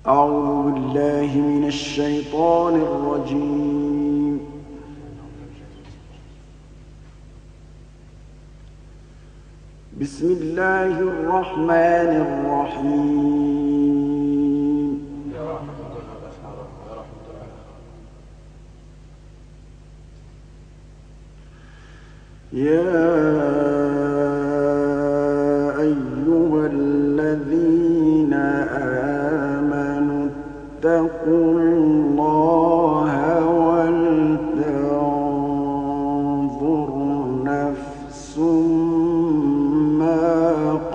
أعوذ بالله من الشيطان الرجيم. بسم الله الرحمن الرحيم. يا أيها الذين آمنوا اتقوا الله ولتنظر نفس ما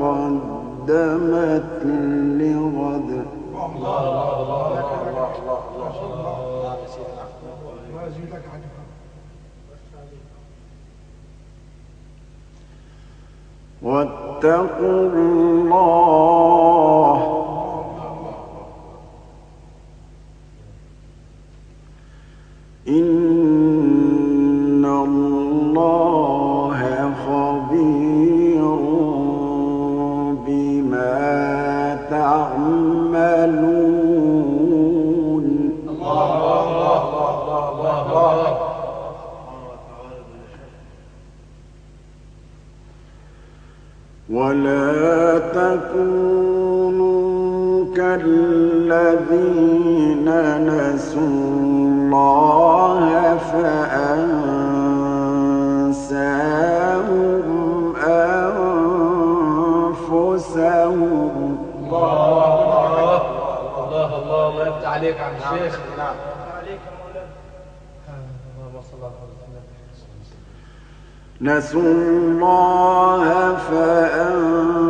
قدمت لغد. الله الله الله الله الله يا سيدنا. واتقوا الله إن الله خبير بما تعملون. الله الله الله الله الله. ولا تكونوا كالذين نسوا الله فأنساهم أنفسهم. الله الله الله الله الله يفتح عليك عم الشيخ. نعم عليك يا مولانا. اللهم صل على محمد. نسوا الله فأنساهم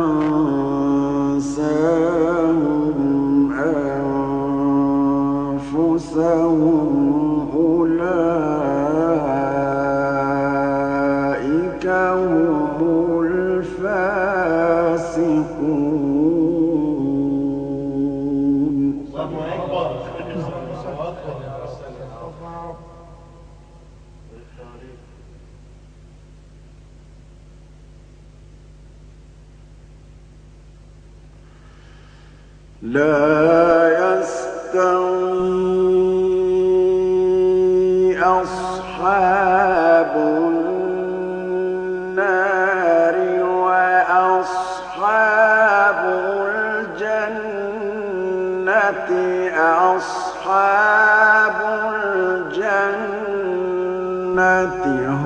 أنفسهم أولئك هم الفاسقون. الله أكبر. لا يستوي أصحاب النار وأصحاب الجنة، أصحاب الجنة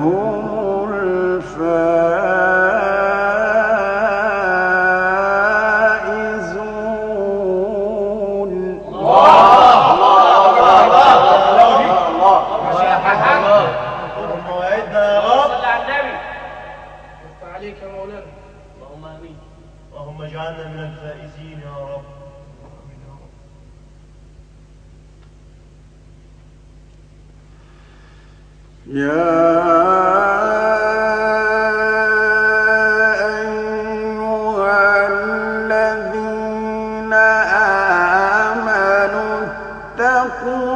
هم الفائزون. اللهم اجعلنا من الفائزين يا رب. يا أيها الذين آمنوا اتقوا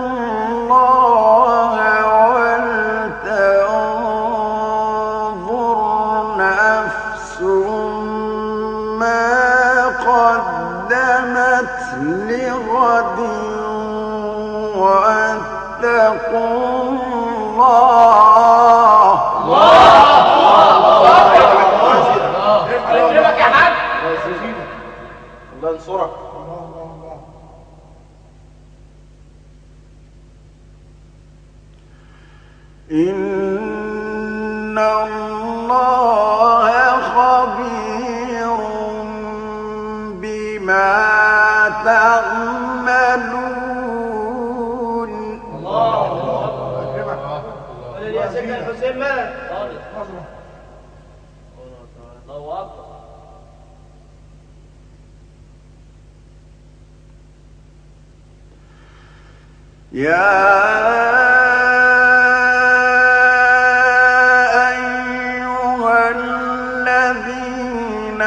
الله ولتنظر نفس ما قدمت لغد واتقوا الله. الله الله يا حاج. الله ينصرك. إن الله خبير بما تعملون. الله الله يا سيدنا الحسين مات. الله أكبر. يا أيها الذين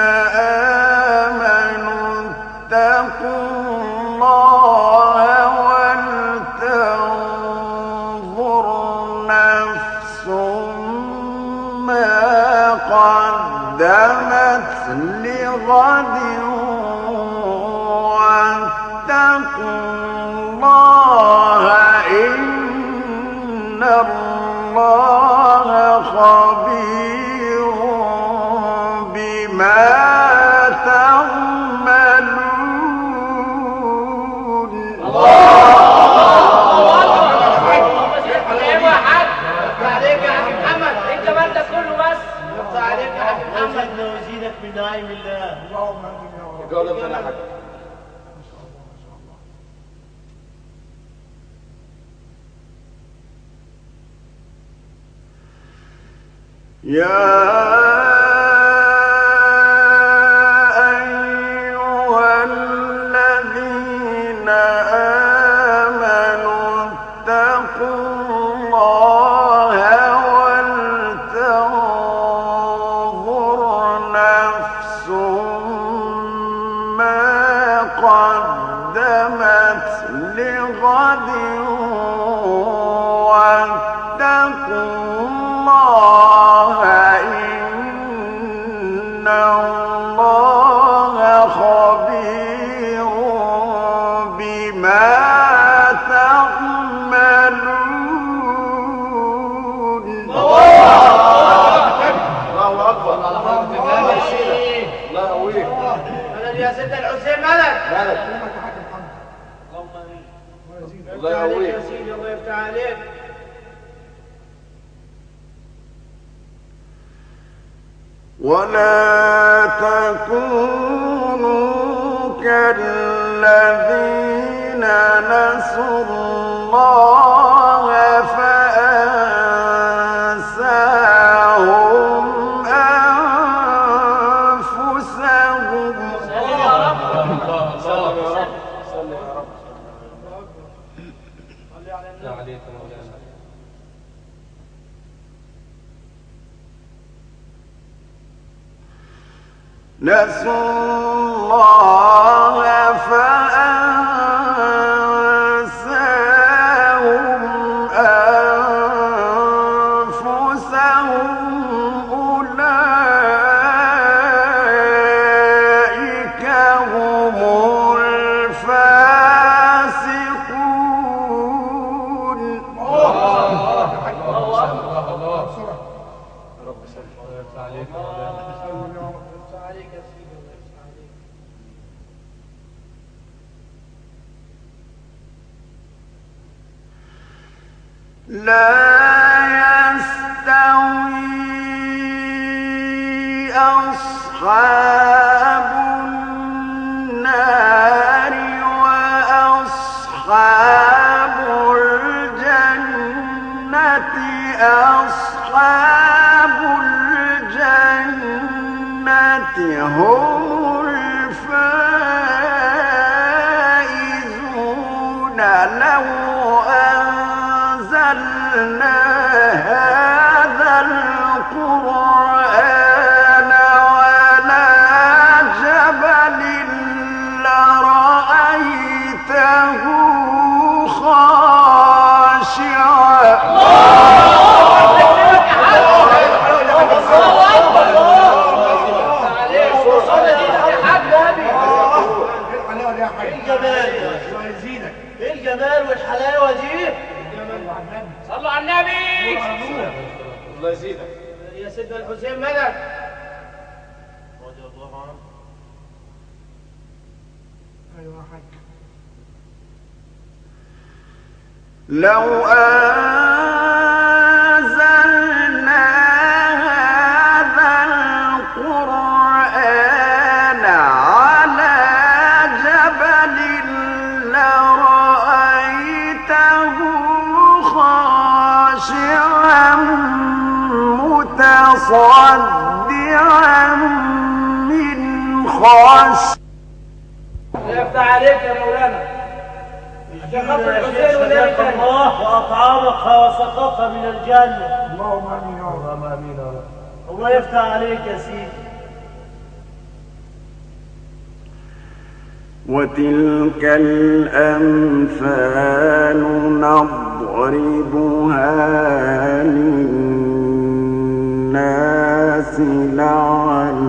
آمنوا اتقوا الله ولتنظر نفس ما قدمت لغد واتقوا واتقوا الله إن الله خبير بما تعملون. عليك يا حاج محمد، انت ما انت كله بس. عليك يا حاج محمد. زدنا وزيدك من نعيم الله. اللهم امين يا رب. الجولة الثانية يا حاج. ما شاء الله ما شاء الله. يا أيها الذين آمنوا اتقوا الله ولتنظر نفس ما قدمت لغد واتقوا الله إن الله خبير بما تعملون. الله اكبر. الله يسيدك. الله يقويك. مدد يا سيدنا الحسين مدد. مدد. يا حاج محمد. اللهم امين. الله يقويك. يا سيدي الله يفتح عليك. ولا تكونوا كالذين نسوا الله فأنساهم أنفسهم. سلم يا رب. سلم يا رب. سلم يا رب. صلي على النبي. عليك يا مولانا. نسوا الله فأنساهم أنفسهم أولئك هم الفاسقون. الله الله. بسرعة. يا رب سلم. الله يفتح عليك يا مولانا. سلم يا رب. يفتح عليك يا سيدي الله يفتح عليك. لا يستوي أصحاب النار وأصحاب الجنة، أصحاب الجنة هم الفائزون. لو أنزلنا هذا القرآن على جبل لرأيته خاشعا. ايه الحلاوة دي يا حاج؟ ايه الجمال ده؟ الله يزيدك. ايه الجمال والحلاوه دي؟ صلوا على النبي. الله يزيدك. يا سيدنا الحسين مدد. رضي الله عنه. ايوه يا حاج. لو أنزلنا هذا القرآن على جبل لرأيته خاشعا متصدعا من خشية. الله يفتح عليك يا مولانا. عشان خاطر الحسين والنبي صدق الله واطعمك وسقاك من الجنة. اللهم امين يا رب. اللهم امين يا رب. الله يفتح عليك يا سيدي. وتلك الأمثال نضربها للناس لعلهم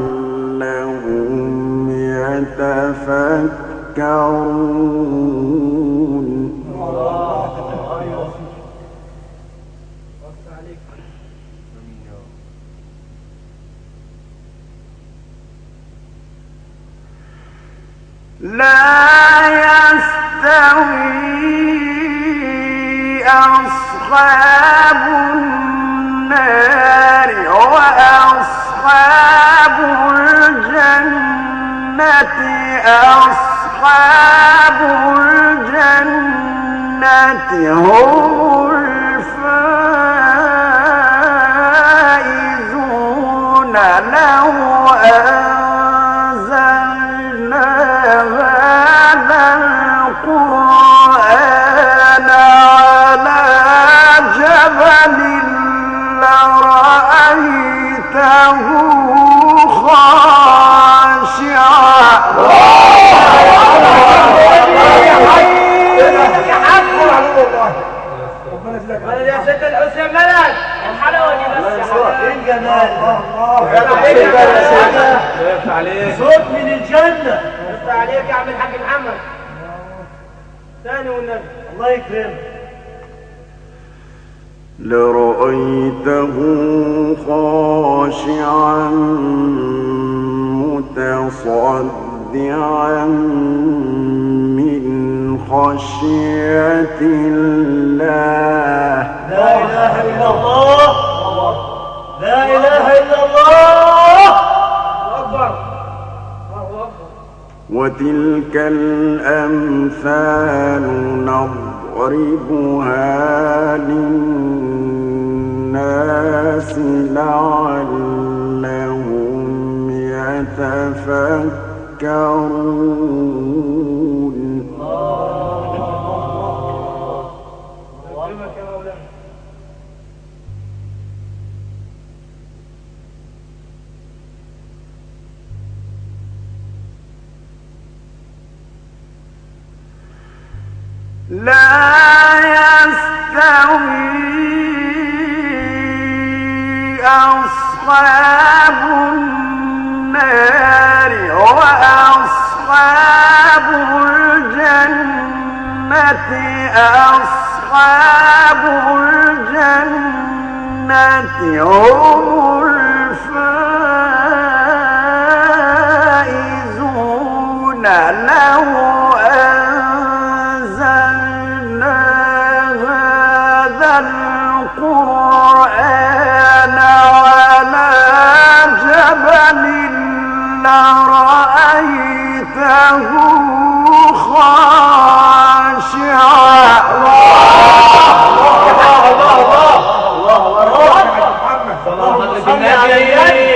يتفكرون. لا يستوي أصحاب النار وأصحاب الجنة، أصحاب الجنة هم الفائزون. لو أنزلنا هذا القرآن على جبل لرأيته خاشعا. يا سيد الحسين ملك الحلاوة دي بس يا حبيبي. ايه الجمال ده؟ الله عليك، صوت من الجنة. يفتح عليك يا عم الحاج محمد. ثاني والنبي الله يكرمك. لرأيته خاشعا متصدعا من خشية الله. لا إله إلا الله، لا إله إلا الله. أكبر. الله أكبر. وتلك الأمثال نضربها للناس لعلهم يتفكرون. يكرمك يا مولانا. لا يستوي أصحاب النار وأصحاب الجنة، أصحاب الجنة هم الفائزون. لو أنزلنا هذا القرآن على جبل لرأيته خاشعا. اللهم صل على النبي،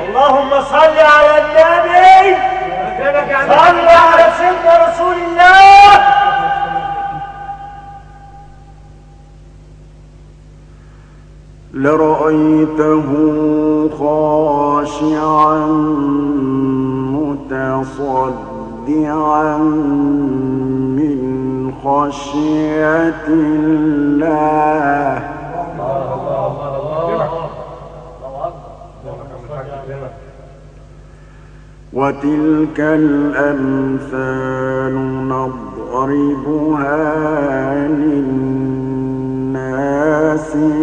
اللهم صل على النبي، يكرمك يا عم صل على سيدنا رسول الله. لرأيته خاشعا متصدعا من خشية الله. وتلك الأمثال نضربها للناس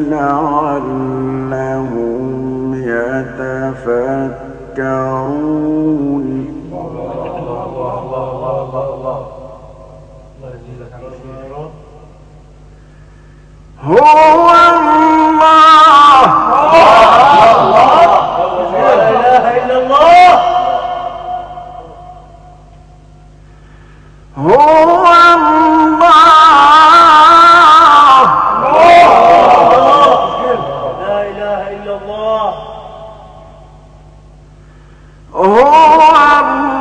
لعلهم يتفكرون. هو الله، لا إله إلا الله، هو الله، لا إله إلا الله، هو الله.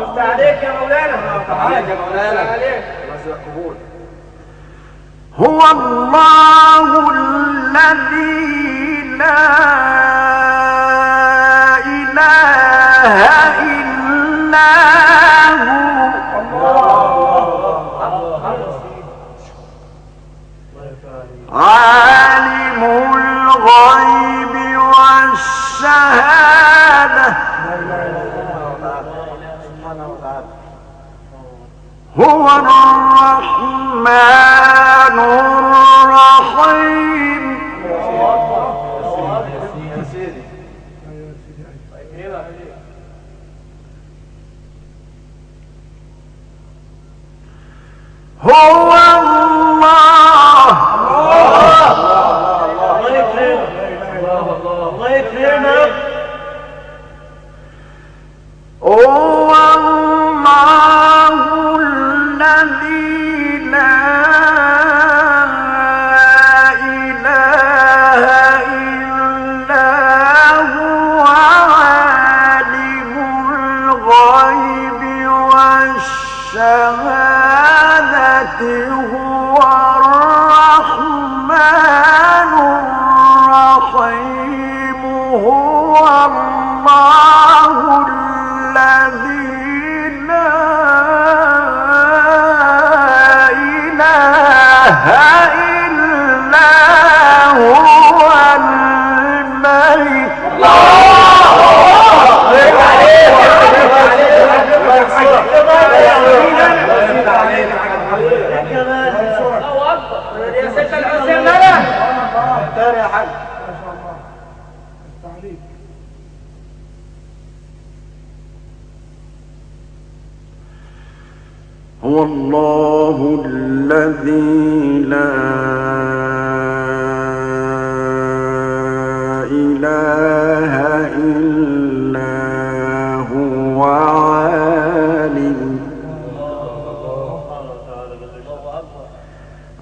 يفتح عليك يا مولانا. يفتح عليك يا مولانا. يفتح عليك. هو الله الذي لا إله إلا هو، عالم الغيب والشهادة سبحانه وتعالى. هو الرحمن الرحيم. يا سيدي. هو الله. الله يكرمك. الله يكرمك. هو الله الذي لا إله إلا هو، عالم الغيب والشهادة، هو الرحمن الرحيم، هو الله الذي لا إله إلا هو الملك. الله اكبر يا سيدنا الحسين لنا. تاني يا حاج. ما شاء الله. التعليق. هو الله الذي لا إله إلا هو،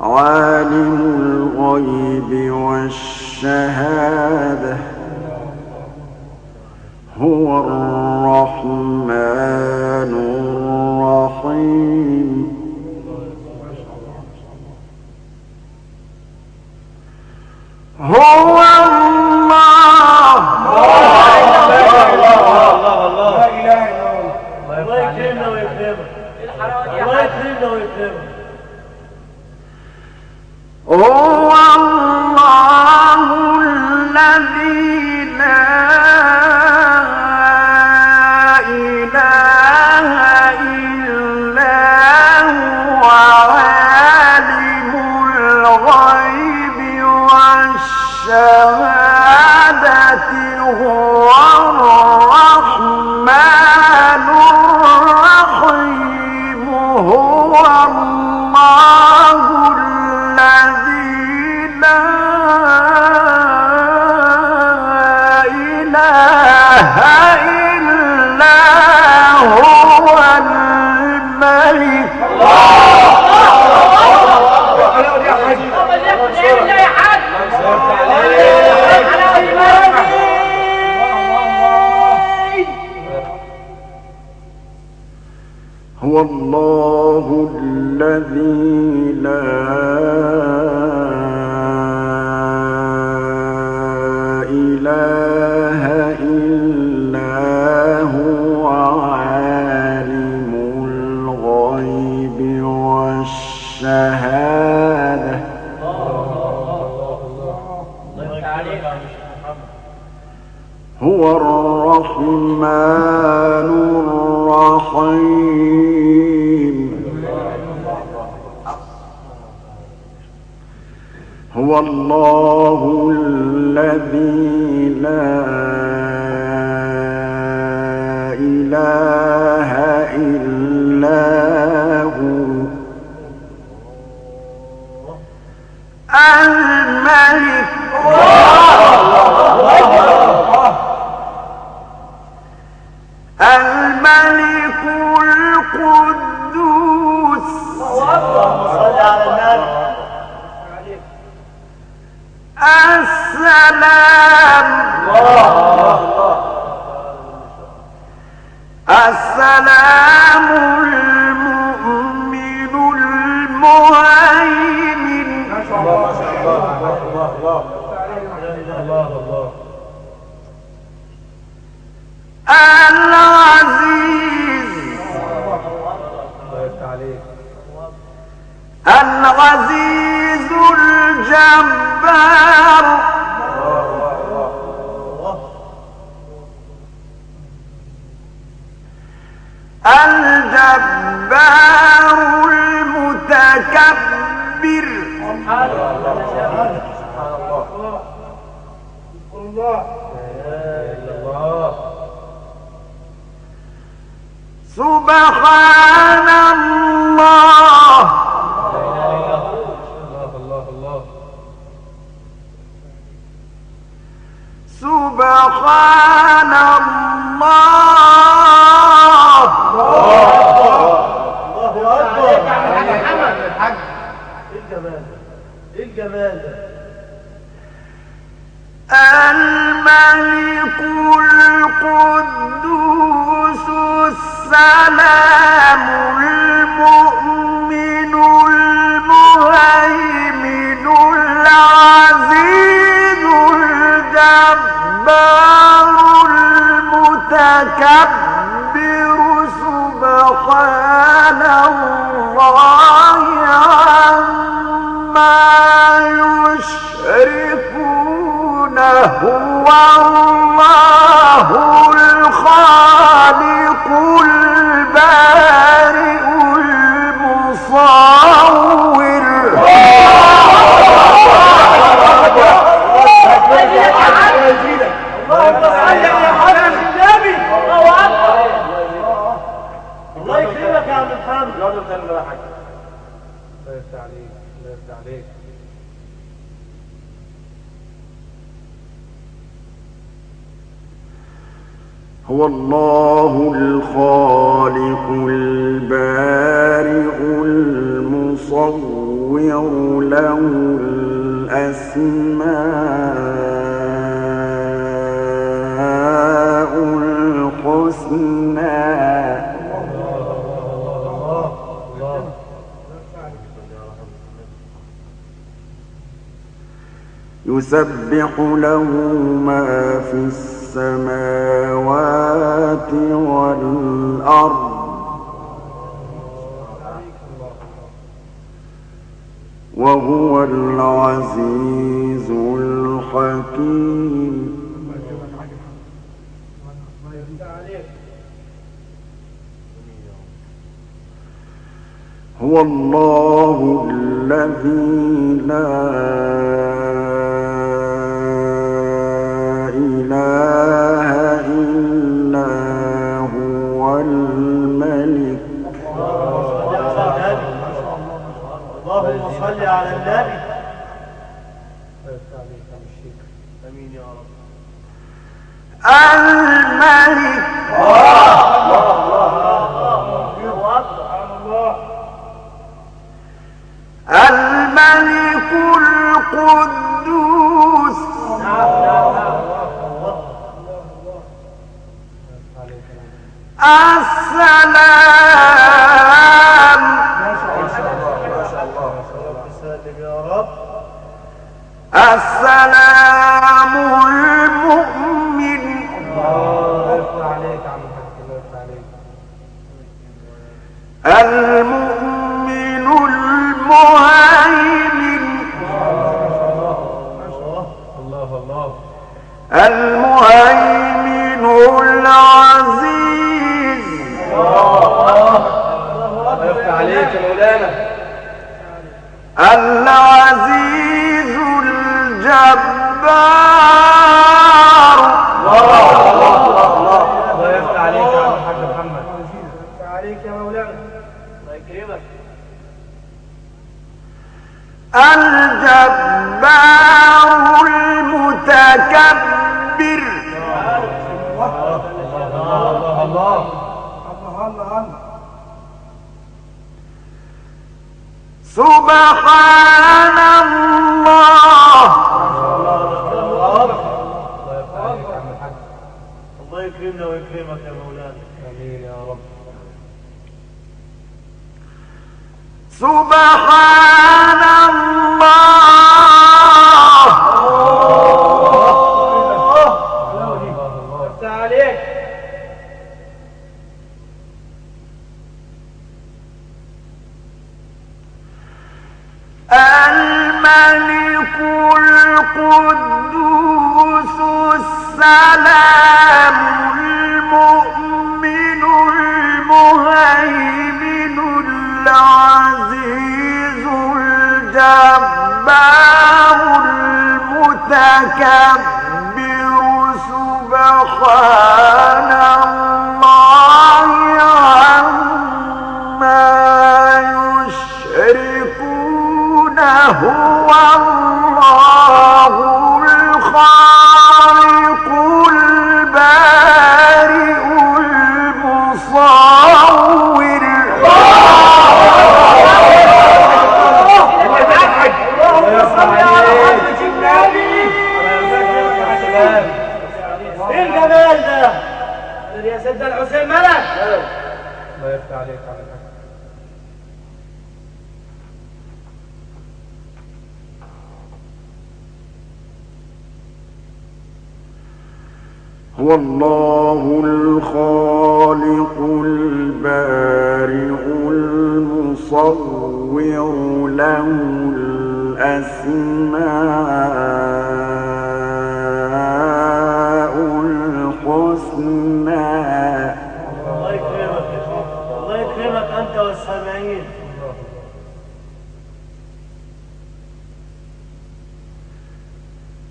عالم الغيب والشهادة، هو الرحمن الرحيم. هو الله. لا إله إلا الله. الله يكرمنا ويكرمك. الله يكرمنا ويكرمك. هو الله الذي لا إله إلا هو، عالم الغيب والشهادة، هو الرحمن الرحيم، هو الله الذي لا إله إلا هو الملك. الله يا حاج. هو الله الذي لا إله إلا هو، عالم الغيب والشهادة، هو الرحمن الرحيم، هو الله الذي لا إله إلا هو الملك. الملك القدوس. صل على النبي. السلام. السلام المؤمن المهيمن. ما شاء الله. الله الله الله الله. العزيز. الله يفتح عليك. العزيز الجبار. الجبار المتكبر. الله. الله. سبحان الله. الله الله الله. سبحان الله. الله أكبر. الحاج. إيه الجمال ده؟ إيه الجمال ده؟ الملك القدوس السلام المؤمن المهيمن العزيز الجبار المتكبر. سبحان الله عما يشركون. هو الله الخالق البارئ المصور. اللهم صل على حضرة النبي. الله أكبر. الله يكرمك يا عم محمد. الله يفتح عليك. الله يفتح عليك. هو الله الخالق البارئ المصور له الأسماء الحسنى. الله. يسبح له ما في السماوات والأرض وهو العزيز الحكيم. هو الله الذي لا إله إلا هو الملك. اللهم صل على النبي. الله يفتح عليك يا عم الشيخ. امين يا رب. الملك. الله الملك القدوس. السلام. سلم يا رب. السلام المؤمن. الله يفتح عليك يا عم الحاج. الله يفتح عليك. المؤمن المهيمن. الله الله. المهيمن العزيز. الله يفتح عليك يا مولانا. العزيز الجبار. الله يفتح عليك يا عم الحاج محمد. عليك يا مولانا. الله يكرمك. الجبار المتكبر. الله الله الله. الله الله الله. سبحان الله. الله يفتح عليك يا عم الحاج. الله يكرمنا ويكرمك يا مولانا. امين يا رب. سبحان الله. افتح عليك. الملك القدوس السلام المؤمن المهيمن. المتكبر سبحان الله عما يشركون. هو الله الخالق البارئ المصور. اللهم صل على حضرة النبي. ايه الجمال ده؟ يا سيدنا الحسين ملك. الله يفتح عليك يا عم الحاج. هو الله الخالق البارئ المصور له الأسماء الحسنى. الله يكرمك يا شيخ، الله يكرمك انت والسامعين.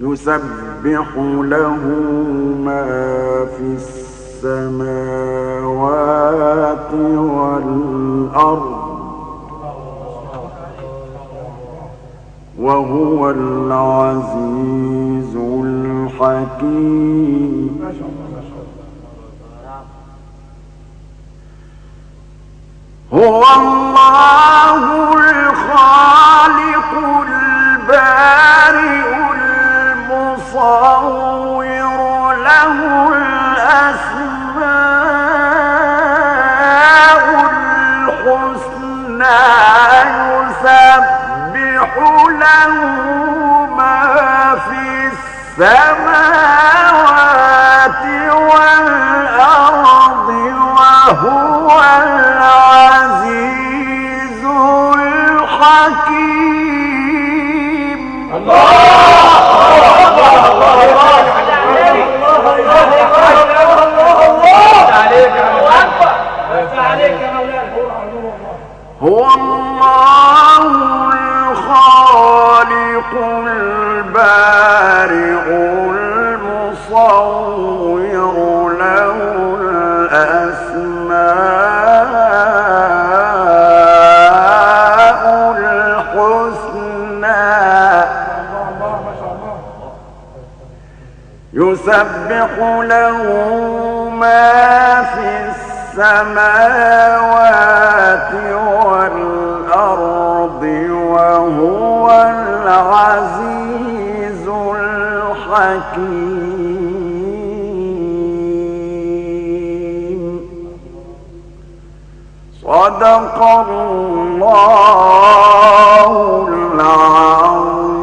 يسبح له ما في السماوات والأرض وهو العزيز الحكيم. هو الله الخالق البارئ المصور له الأسماء الحسنى. يسبح له ما في السماوات والأرض وهو العزيز الحكيم. عليك يا مولانا. هو الله الخالق البارئ المصور له الأسماء الحسنى. يسبح له ما في السماوات والأرض وهو العزيز الحكيم. صدق الله العظيم.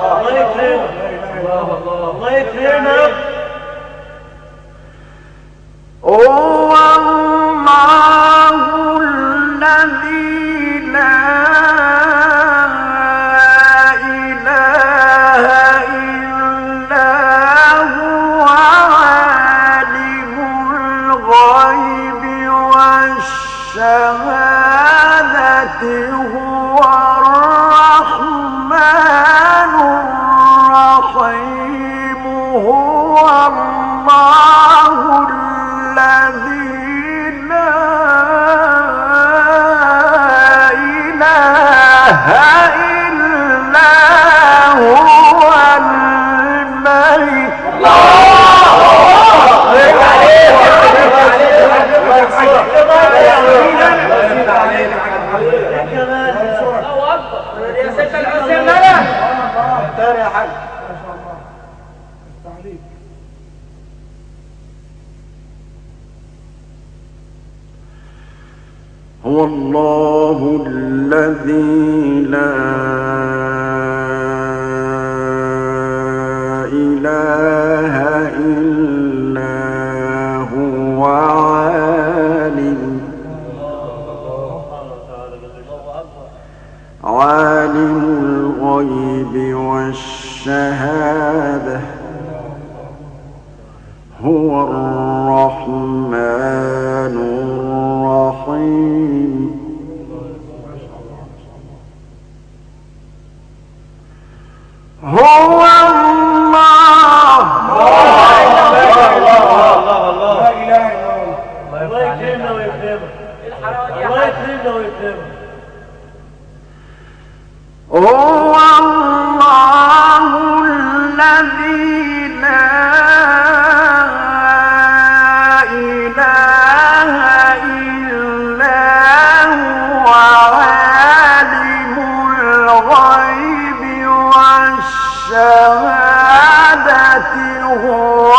الله يكرمك، الله يكرمك. هو الله الذي لا إله إلا هو عالم الغيب والشهادة هو الرحمن الرحيم. هو الله الذي لا إله إلا هو الملك. الله اكبر يا سيدنا الحسين ملك. تاني يا حاج. ما شاء الله. التعليق. هو الله الذي لا إله إلا هو عالم الغيب والشهادة هو الرحمن الرحيم. هو الله. لا إله إلا الله. الله يكرمنا ويكرمك. الله يكرمنا ويكرمك. هو الله الذي لا إله إلا هو، عالم الغيب والشهادة، هو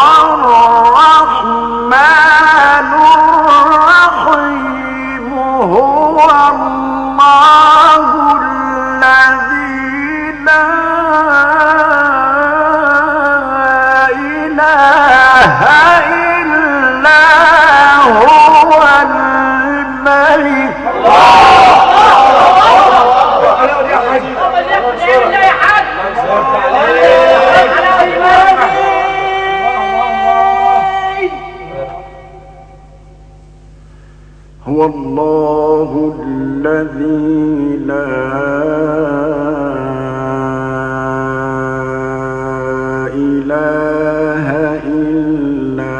الرحمن الرحيم، هو الله الذي لا إله إلا هو الملك. هو الله الذي لا إله إلا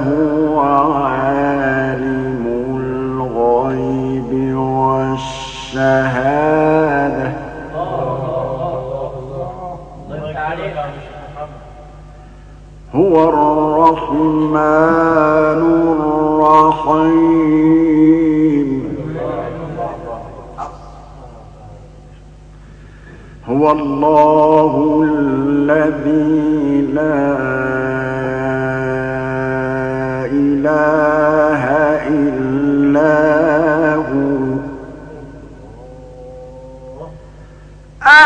هو، عالم الغيب والشهادة، هو الرحمن الرحيم، هو الله الذي لا إله إلا هو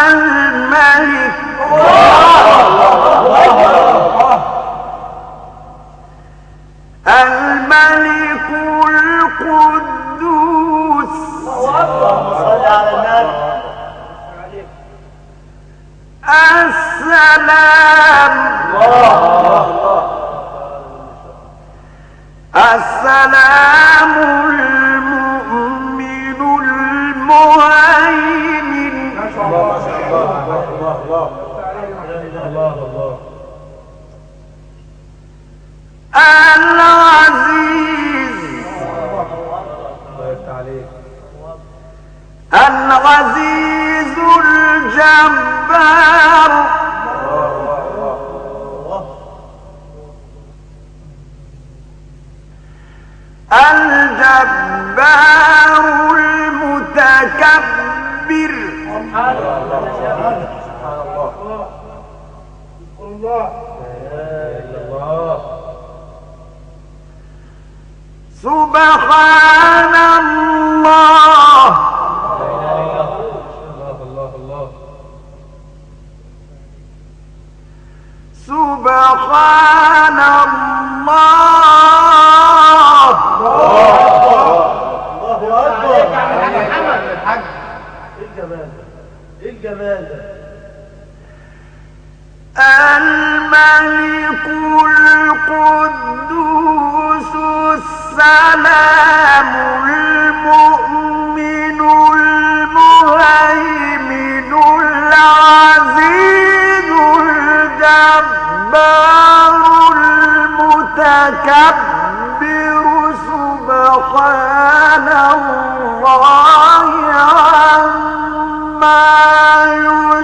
الملك. الملك القدوس. صل على النبي. السلام. السلام المؤمن المهيمن. العزيز. العزيز الجبار. الجبار المتكبر. سبحان الله. سبحان الله. الله أكبر. إيه الجمال ده؟ إيه الجمال ده؟ الملك القدوس السلام المؤمن المهيمن العزيز الجبار المتكبر. سبحان الله عما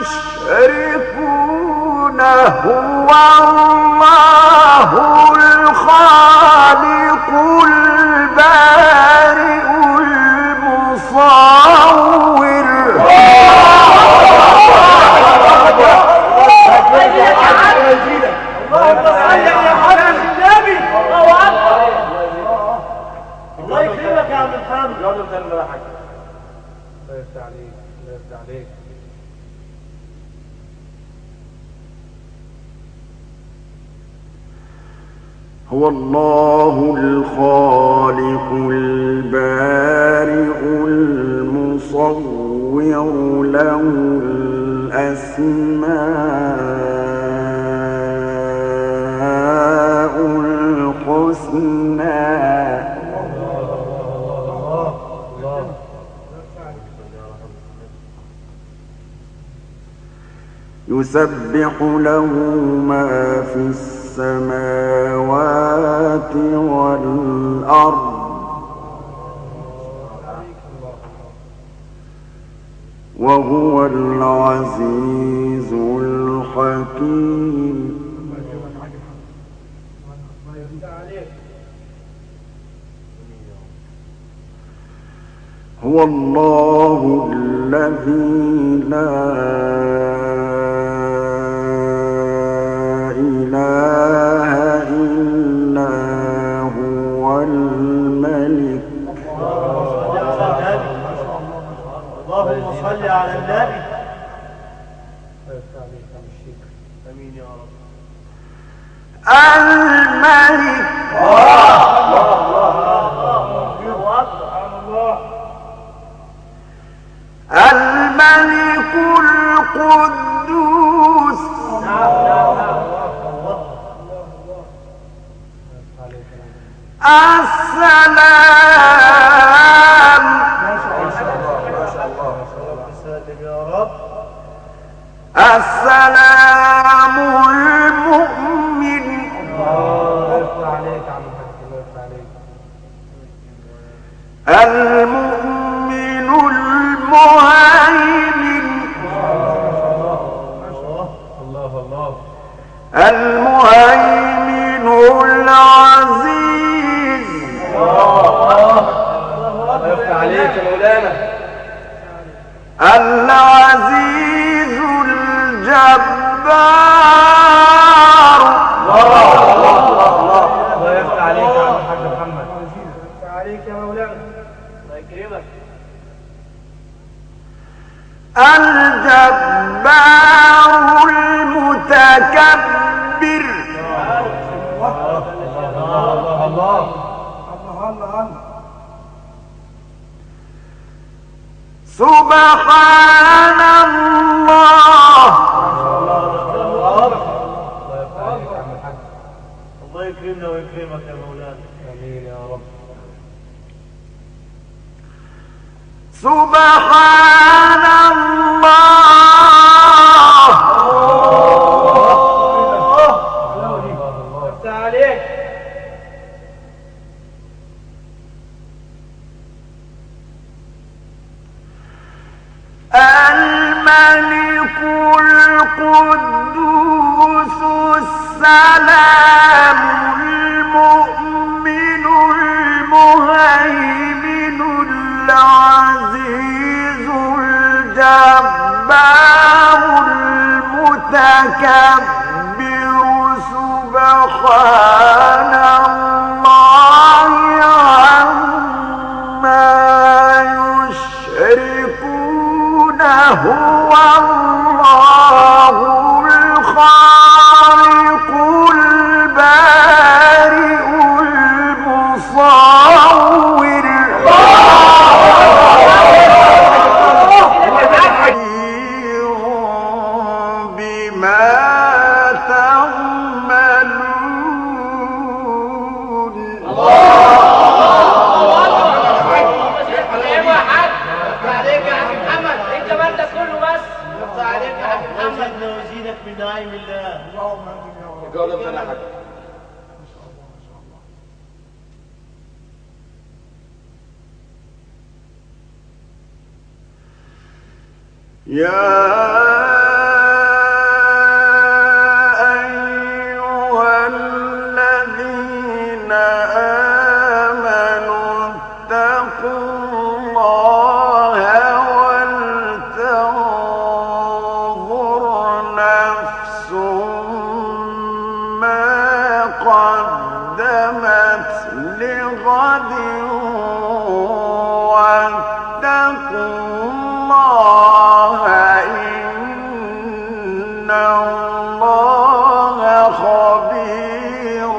يشركون. هو الله الخالق البارئ المصور. اللهم صل على حضرة النبي. الله أكبر. الله يكرمك يا عم محمد. الله يفتح عليك. الله يفتح عليك. هو الله الخالق البارئ المصور، له الأسماء الحسنى. يسبح له ما في السماوات والأرض وهو العزيز الحكيم. هو الله الذي لا إله إلا هو الملك. اللهم صل على النبي. امين يا رب. الملك الملك القدوس السلام السلام المؤمن المؤمن المهيمن المهيمن العزيز. الله يفتح عليك يا مولانا. العزيز الجبار. الله يفتح عليك يا عم الحاج محمد. يفتح عليك يا مولانا. الله يكرمك. الجبار المتكبر. الله الله الله. سبحان الله. الله يكرمنا ويكرمك يا مولانا. امين يا رب. سبحان الله. افتح عليك. الملك القدوس السلام المؤمن المهيمن العزيز الجبار المتكبر. سبحان الله عما يشركون. هو الله الخالق البارئ المصور. بما تعملون. ايوه يا حاج. عليك يا حاج محمد. ايه الجمال ده كله بس؟ يفتح عليك يا حاج محمد. زدنا وزيدك من نعيم الله. اللهم امين يا رب. الجولة بتاعنا يا حاج. ما شاء الله ما شاء الله. يا أيها الذين آمنوا اتقوا الله ولتنظر نفس ما قدمت لغد واتقوا الله إن الله خبير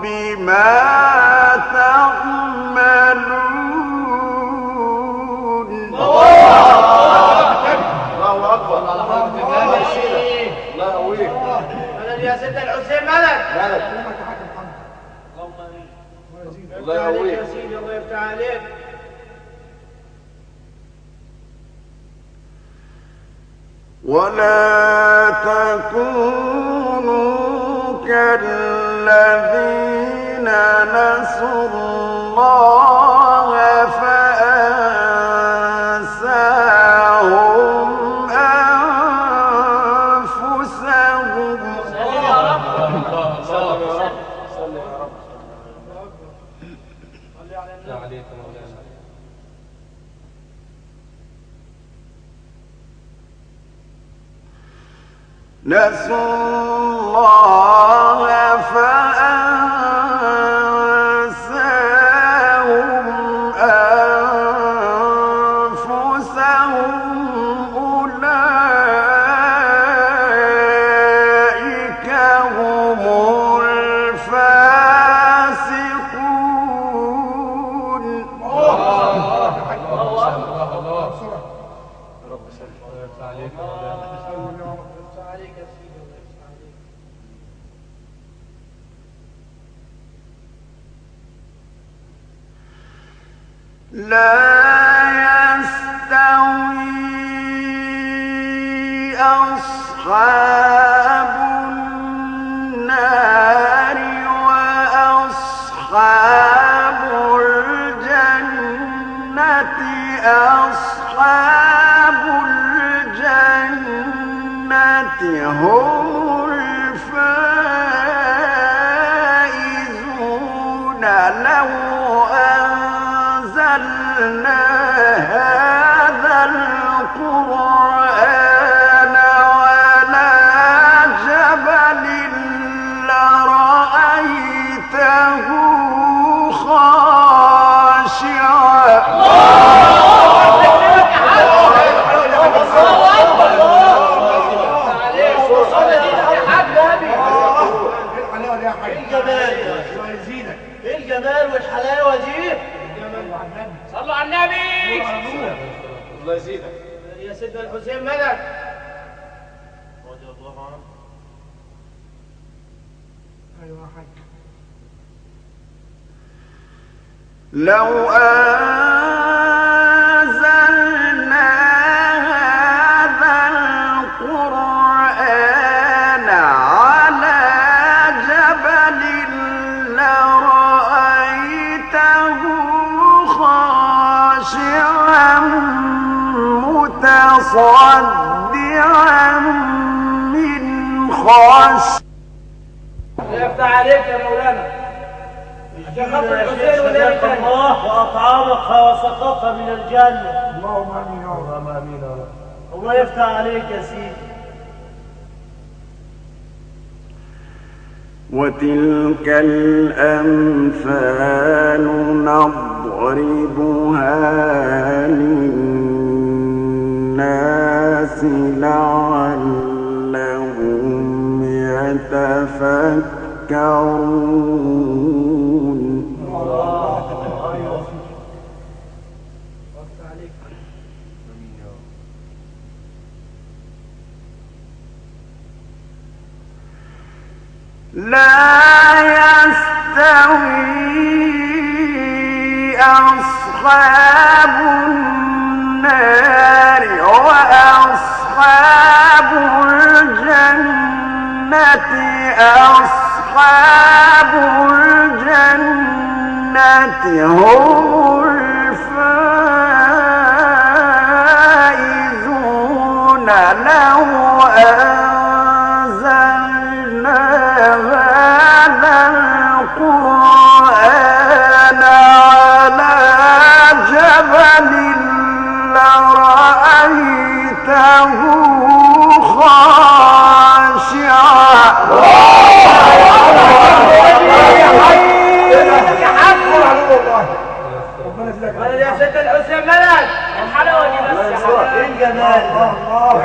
بما تعملون. الله اكبر. على حضرة النبي يا سيدي. الله يقويك. مدد يا سيدنا الحسين مدد. مالك. يكرمك يا حاج محمد. اللهم امين. الله يزيدك. الله يقويك. يا سيدي الله يفتح عليك. ولا تكونوا كالذين نسوا الله فأنساهم أنفسهم. سلم يا رب. الله يا رب. سلم يا رب. الله عليك يا مولانا. نسوا الله فأنساهم أنفسهم أولئك هم الفاسقون. الله الله الله. رب سلم. الله يفتح عليك يا مولانا. عليك يا سيدي. الله يفتح عليك. لا يستوي أصحاب النار وأصحاب الجنة، أصحاب الجنة هم الفائزون. لو أنزلنا هذا القرآن على جبل لرأيته خاشعا. ايه الجمال والحلاوه دي؟ صلوا على النبي. الله يزيدك يا سيدنا الحسين مدد. رضي الله عنه. ايوه يا حاج. لو أنزلنا هذا القرآن على جبل لرأيته خاشعا متصدعا من خشية. الله يفتح عليك يا مولانا. عشان خاطر الحسين والنبي تاني. الله وأطعمك وسقاك من الجنة. اللهم امين يا رب. اللهم امين يا رب. الله يفتح عليك يا سيدي. وتلك الأمثال نضربها للناس لعلهم يتفكرون. لا يستوي أصحاب النار وأصحاب الجنة، أصحاب الجنة هم الفائزون. لو أنزلنا هذا القرآن على جبل لرأيته خاشعا. يا سيدنا الحسين مدد. الحلاوه دي بس يا حبيبي. ايه الجمال ده؟ الله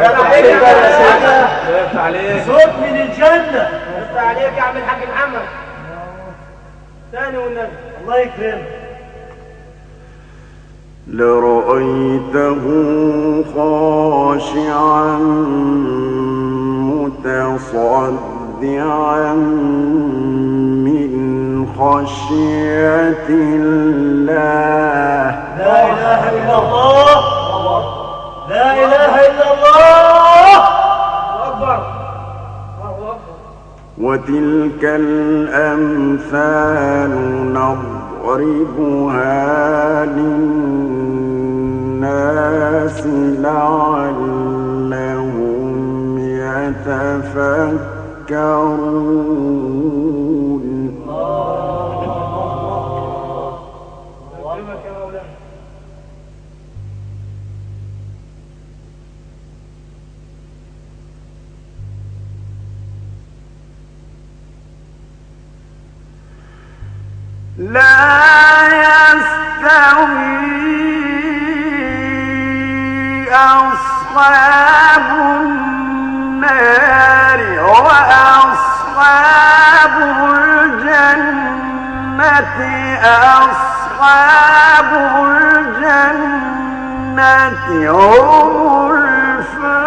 يفتح عليك. صوت من الجنة. يفتح عليك يا عم الحاج محمد. ثاني والنبي. الله يكرمك. لرأيته خاشعا متصدعا من خشية الله. لا إله إلا الله. لا إله إلا الله. وتلك الأمثال نضربها للناس لعلهم يتفكرون. يكرمك يا مولانا. لا يستوي أصحاب النار وأصحاب الجنة، أصحاب الجنة هم الفائزون.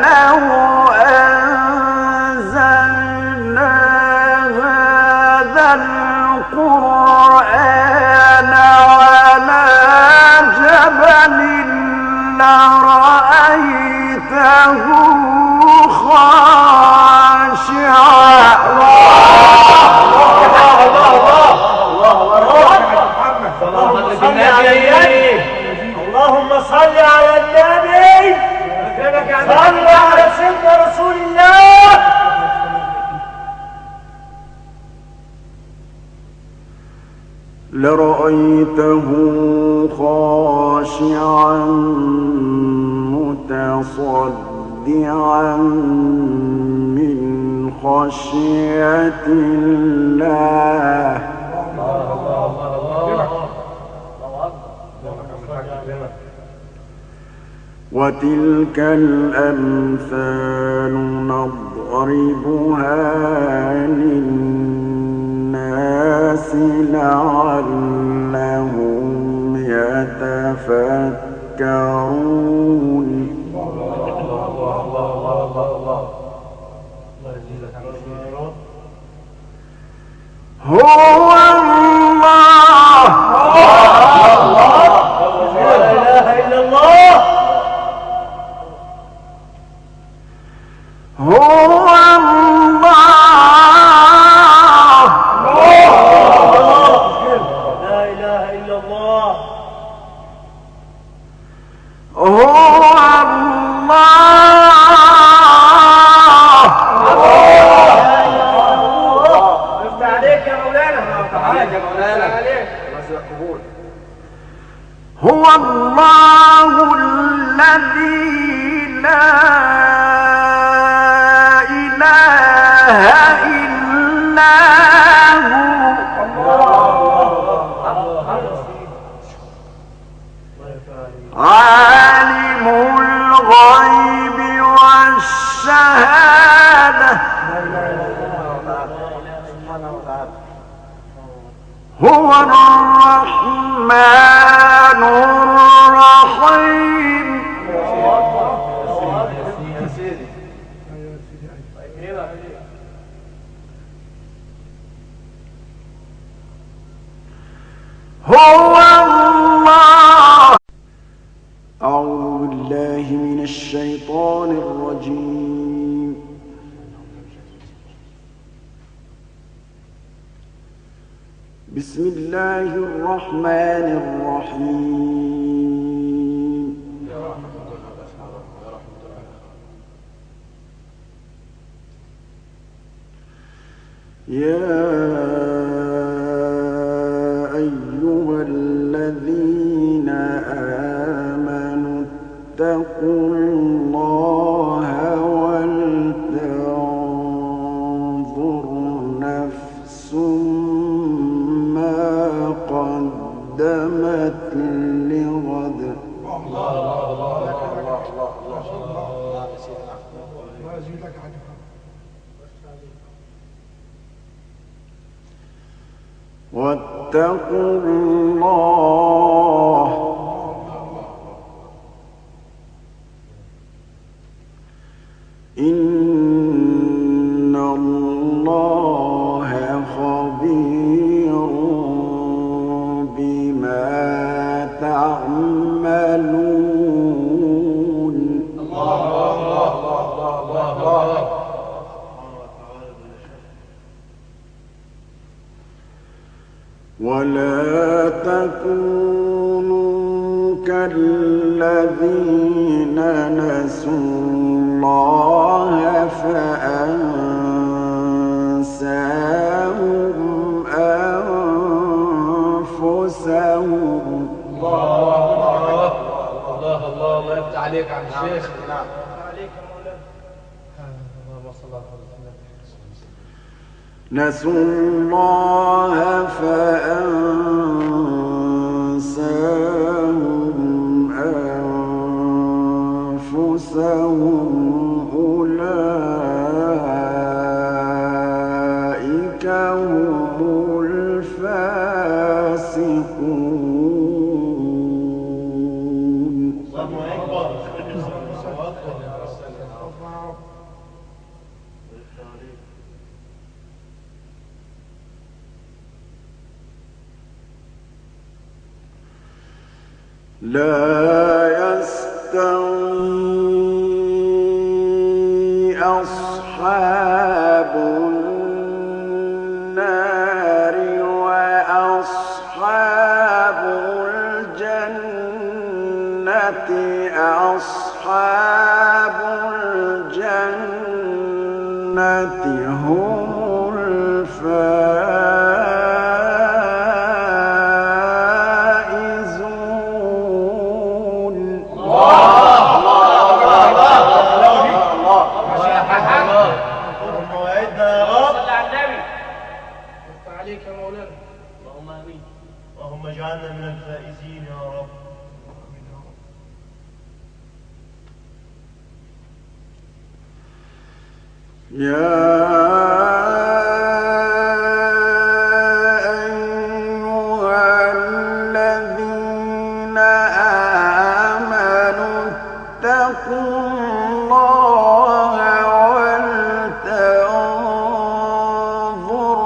لو أنزلنا هذا القرآن على جبل لرأيته خاشعا. اللهم صل على النبي، اللهم صل على النبي، صل على سيدنا رسول الله. لرأيته خاشعا متصدعا من خشية الله. وتلك الأمثال نضربها للناس لعلهم يتفكرون. هو الله، لا اله الا الله، هو الله، لا اله الا الله، هو الله. افتح عليك يا مولانا، افتح عليك يا مولانا. هو الله الذي لا إله إلا هو، عالم الغيب والشهادة، هو الرحمن الرحيم. هو الله. أعوذ بالله من الشيطان الرجيم. بسم الله الرحمن الرحيم. يا أيها الذين آمنوا اتقوا الله ولتنظر نفس ما قدمت لغد. الله يزيدك يا حاج محمد. واتقوا الله إن الله خبير بما تعملون. الله. ولا تكونوا كالذين نسوا الله فأنساهم أنفسهم. الله الله الله الله يفتح عليك يا عم الشيخ. نعم. عليك يا مولانا. اللهم صل على النبي. نسوا الله فأنساهم أنفسهم أولئك هم الفاسقون. الله أكبر. الله أكبر. لا يستوي أصحاب النار وأصحاب الجنة، أصحاب الجنة هم الفائزون. الله يا حاج. مواعيدنا يا رب. صل على النبي. يفتح عليك يا مولانا. اللهم امين. اللهم اجعلنا من الفائزين يا رب. يا أيها الذين آمنوا اتقوا الله ولتنظر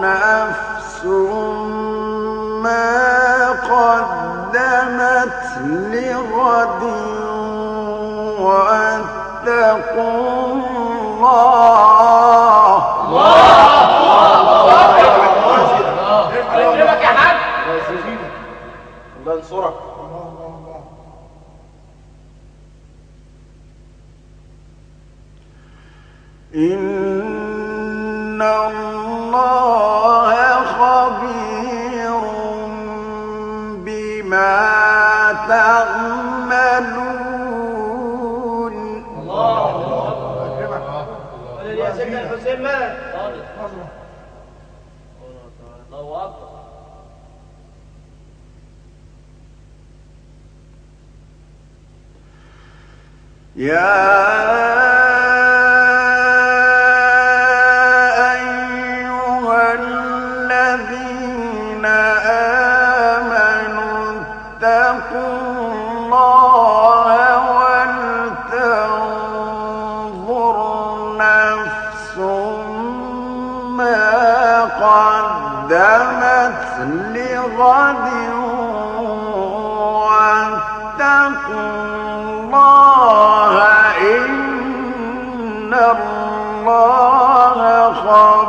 نفس ما قدمت لغد واتقوا الله. الله يكرمك يا حاج. الله ينصرك. إن الله خبير بما تعملون. قال يا سيدنا الحسين مالك. الله اكبر. يا أيها الذين آمنوا اتقوا الله ولتنظر نفس ما قدمت لغد واتقوا الله إن الله خبير.